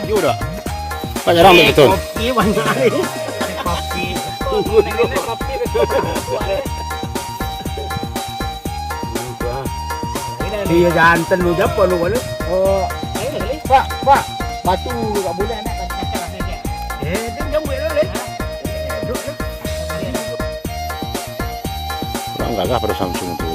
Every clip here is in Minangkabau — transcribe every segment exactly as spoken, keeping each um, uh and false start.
Iyo dak? Pak jarang ambiak betul. Kopi banyak ni. Kopi. Iya, jantan lu, siapa lu, lu? Oh, Pak, Pak, batu tak boleh nak. Eh, dia jauh ya, Leh. Kurang gagah pada Samsung tu.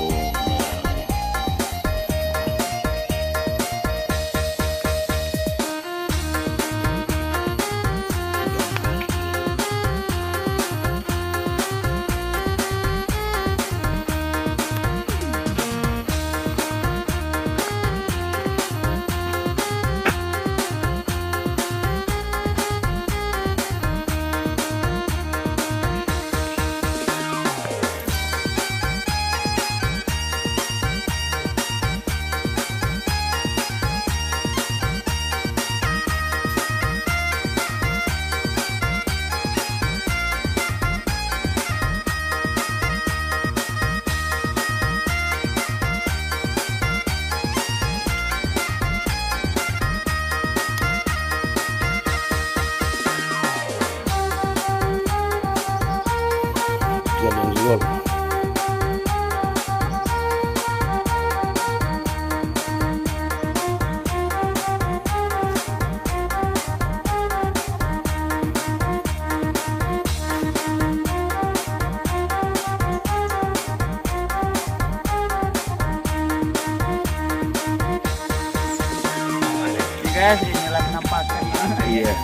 Guys, inilah penampakan. Iya.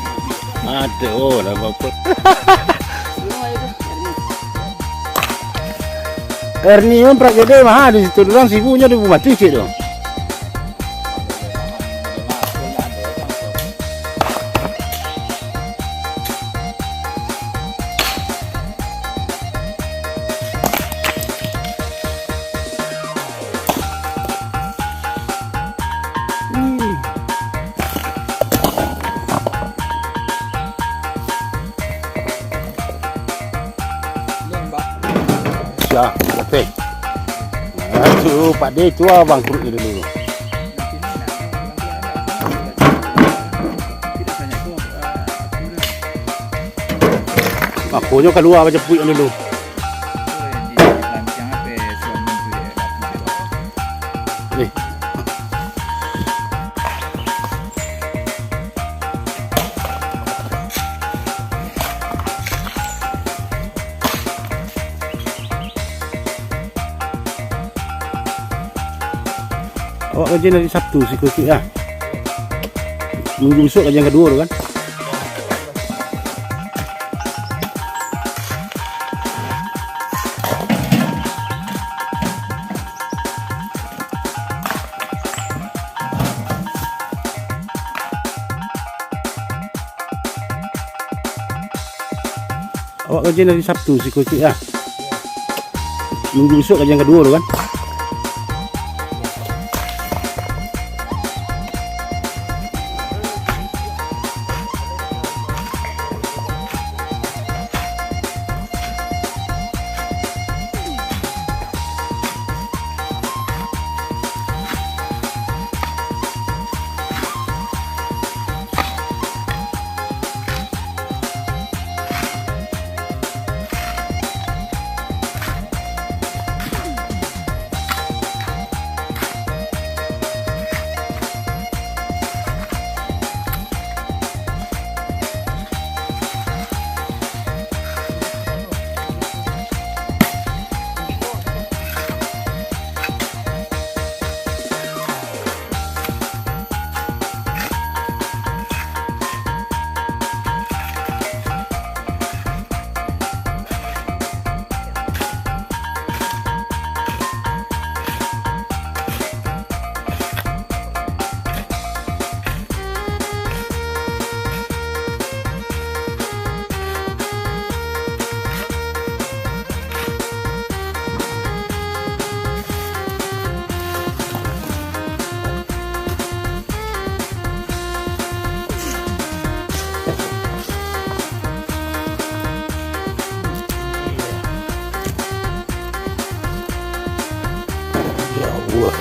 Ada, oh, dah apa? Ernie mah prak gede mah di situ, urang sibuknyo di rumah tu, cik tu. Siap, oke. Nah, tu, Pak De, tu abang kuruk dia dulu. Makonyo kalua bajapuik dulu. Ni. Awak kajian hari Sabtu siko tu, ya. Minggu besok kajian kaduo tu, kan. Awak kajian hari Sabtu siko, cik, ya. Minggu besok kajian kaduo tu, kan. Ya Allah.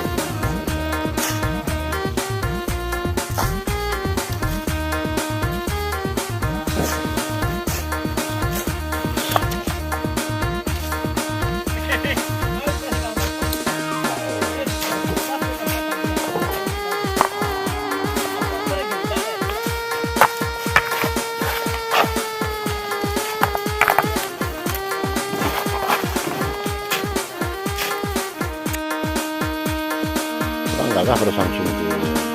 Lah pado Samsung tu.